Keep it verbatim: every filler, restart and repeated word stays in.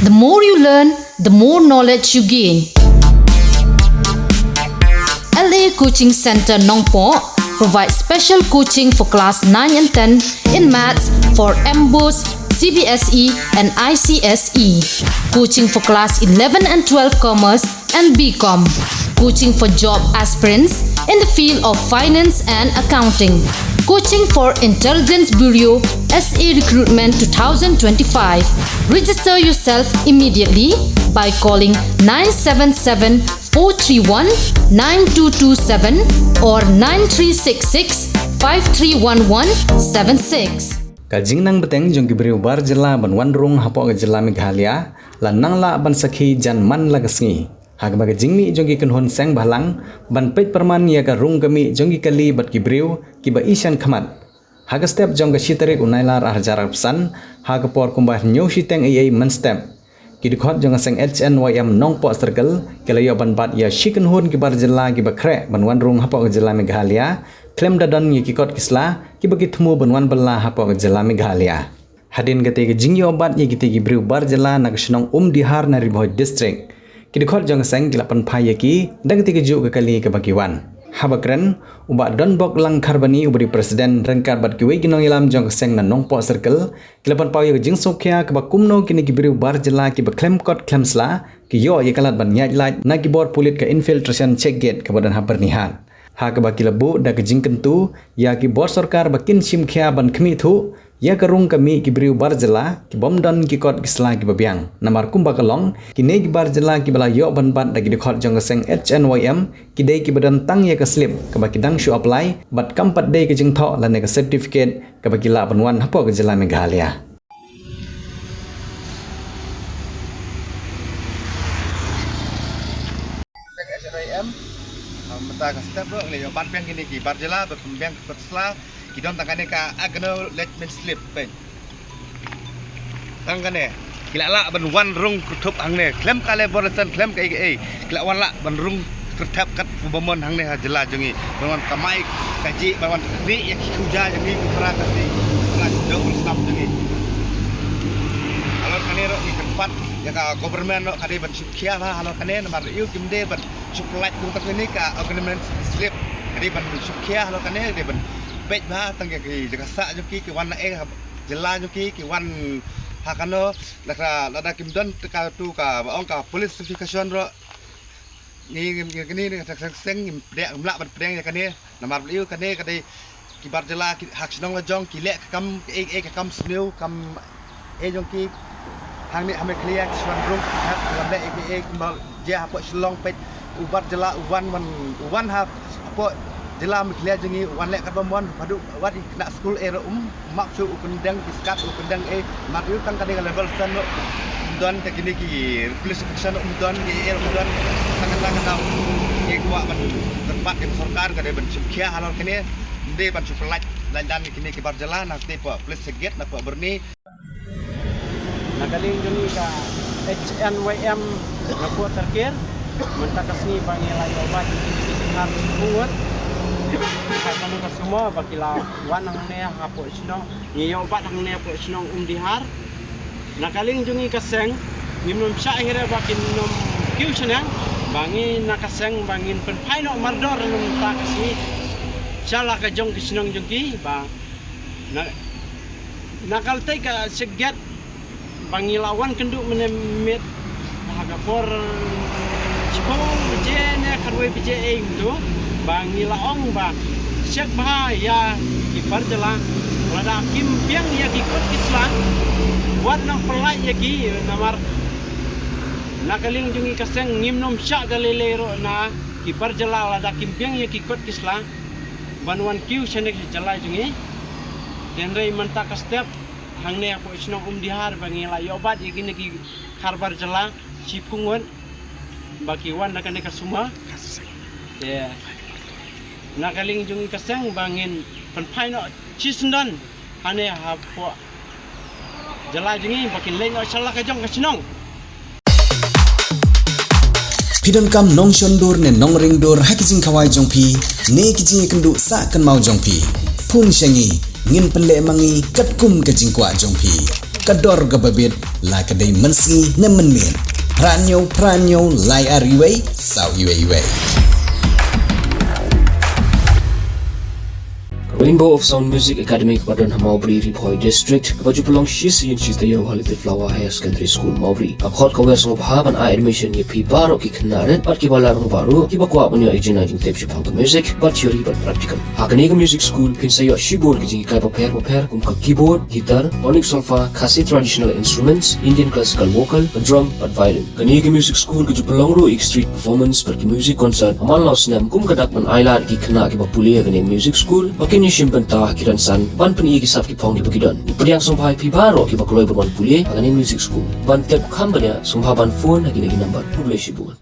The more you learn, the more knowledge you gain. L A Coaching Center Nongpoh provides special coaching for class nine and ten in maths for MBOSE, C B S E, and I C S E. Coaching for class eleven and twelve commerce and B Com. Coaching for job aspirants in the field of finance and accounting. Coaching for Intelligence Bureau S A Recruitment two thousand twenty-five. Register yourself immediately by calling nine seven seven four three one nine two two seven or nine three six six five three one one seven six. Ka jingnang bteng jong ki briew bar jylla ban wan rung hapoh ka jylla Meghalaya la nang lah ban sakhi jan man la ka sngi. Ha kaba ka jingmih jong ki kynhun seng bhalang ban peit pyrman ïa ka rung ka mih jong ki kali bad ki briew kiba ishan khmat. Ha ka step jong ka shi tarik u Nailar ar hajar arphew san, ha ka por kumba hynñiew shiteng eiei mynstep, ki dkhot jong ka seng H N Y M Nongpoh Circle ki la ïoh ban bat ïa shi kynhun ki bar jylla kiba khreh ban wan rung hapoh ka jylla Meghalaya khlem da don ïa ki kot ki sla kiba ki thmu ban wan bylla hapoh ka jylla Meghalaya. Hadien kata ka jingïoh bat ïa kita ki briew bar jylla na ka shnong Umdihar na Ri Bhoi District, ki dkhot jong ka seng ki la pynphai ïa ki da kata ka juh ka kali kaba ki wan. Haba kren, u Bah Donbok Langkharbani uba dei u President ryngkat bad kiwei ki nongïalam jong ka seng na Nongpoh Circle ki la pynpaw ïa ka jingsngewkhia kaba kumno kine ki briew bar jylla kiba khlem kot khlem sla ki ïoh ïa ka lad ban ïaid lait na ki bor pulit ka infiltration check gate kaba don ha Byrnihat. Ha kaba ki la buh da ka jingkyntu ïa ki bor sorkar ba kin shim khia ban khmih thuh ïa ka rung ka mih ki briew bar jylla ki bym don ki kot ki sla kiba biang. Namar kumba ka long, kine ki bar jylla kiba la ïoh ban bat da ki dkhot jong ka seng H N Y M ki dei kiba don tang ïa ka slip kaba ki dang shu apply bad kam pat dei ka jingthoh lane ka certificate kaba ki lah ban wan hapoh ka jylla Meghalaya. Sek S N I M, ah, mynta ka step ruh ngi la ïoh bat biang kine ki bar jylla, ba pynbiang ki kot sla, ki don tang kane ka acknowledgement slip, peit. Tang kane, ki la lah ban wan rung kyrthep hangne, khlem ka labour license, khlem kaei kaei, ki la wan lah ban rung kyrthep kat u bymman hangne ha jylla jong ngi. Ban wan kamai kajih, ban wan khmih ïa ki khuja jong ngi, ki para ka ti, para jong ngi, para snam jong ngi. Halor kane ruh ngi kyrpad ïa ka government ruh ka dei ban shu khia bha halor kane, namar ïa kim dei ban shu pynlait kumta kane ka acknowledgement slip. Ka dei ban shu khia halor kane, ka dei ban peit bha tang ïa ki jaka sah jong ki, ki wan na eh jylla jong ki, ki wan ha kano, lada, lada kim don te ka tu ka ba ong ka police verification ruh. Ngi, ngi, ngi, ngi, ngi, seng, seng, ngim pdiang, ngim lah ban pdiang ïa kane. Namar balei kane ka dei ki bar jylla ki ha shnong la jong ki leh ka kam, eh, eh, ka kam sniew, kam, eh, jong ki. Hangne ha Meghalaya ki shu wan rung, ki wan leh, eh, eh, kumba jia hapoh Shillong peit u bar jylla u wan, wan, u wan ha, hapoh jylla Meghalaya jong ngi u wan leh kat bym wan, haduh wat i khynnah skul eh ruh um map shuh, u kyndeng ki skat, u kyndeng eh, mat ïa u tang ka dei ka level ten ruh um don, te kine ki police station ruh um don, ki eh ruh um don, tang kata kata ngi kwah ban kyrpad ïa ka sorkar ka dei ban shu khia halor kine, ym dei ban shu pynlait lait dan ïa kine ki bar jylla na kata hapoh police check gate na hapoh Byrni. Na ka liang jong ngi ka H N Y M na Pyrkhat, mynta ka sngi ba ngi la ïoh bat ïa kine ki jingkhar shiphew ngut. Ka kane ka sumar ba ki la wan hangne hapoh shnong, ngi ïoh bat hangne hapoh shnong Umdihar. Na ka liang jong ngi ka seng, ngim nym shah hi re ba kin nym kiew shaneng, ba ngi na ka seng ba ngin pynphai noh mardor na mynta ka sngi sha la ka jong ka shnong jong ki, ba na, na ka lynti ka check gate ba ngi la wan kynduh mynne miet ha ka por shiphew baje ne khatwei baje ei kumto, ba ngi la ong ba check bha ïa ki bar jylla, lada kim biang ïa ki kot ki sla wat nang pynlait ïa ki, namar na ka liang jong ngi ka seng ngim nym shah da lei lei ruh na ki bar jylla lada kim biang ïa ki kot ki sla ban wan kiew shane sha jylla jong ngi. Hynrei mynta ka step hangne hapoh shnong Umdihar ba ngi la ïoh bat ïa kine ki khar bar jylla shiphew ngut ba ki wan na kane ka sumar. Te na ka liang jong ngi ka seng ba ngin pynphai noh shisyndon hangne hapoh jylla jong ngi ba kin leit noh sha la ka jong ka shnong. Phi donkam nongshon dur ne nongring dur ha ki jingkhawai jong phi ne ki jingïakynduh sah kynmaw jong phi? Phone sha ngi, ngin pynleh ma ngi katkum ka jingkwah jong phi. Ka dor kaba bit la ka dei mynsngi ne mynmiet. Phra hynñiew phra hynñiew lai ar wei saw wei wei. Rainbow of Sound Music Academy kaba don ha Mawbri, Ri Bhoi District, kaba ju pynlong shi sien shi taïew ha Little Flower Higher Secondary School, Mawbri, ka khot ka wer sngewbha ban ai admission ïa phi baroh ki khynnah rit bad kiba lar ruh baroh kiba kwah ban ïoh ïa ka jingtip shaphang ka music, bad theory bad practical. Ha kane ka music school phin sa ïoh shibun ki jinghikai bapher bapher kum ka keyboard, guitar, tonic solfa, Khasi traditional instruments, Indian classical vocal, drum bad violin. Kane ka music school ka ju pynlong ruh ïa ki street performance bad ki music concert ha man la u snem kum ka dak ban ai lad ïa ki khynnah kiba pule ha kane ka music school ba kin ïashim bynta ha ki rynsan ban pyni ïa ki sap ki phong kiba ki don. Ngi pdiang sngewbha ïa phi baroh kiba kloi ban wan pule ha kane ka music school. Ban tip kham bniah sngewbha ban phone ha kine ki number. Khublei shibun.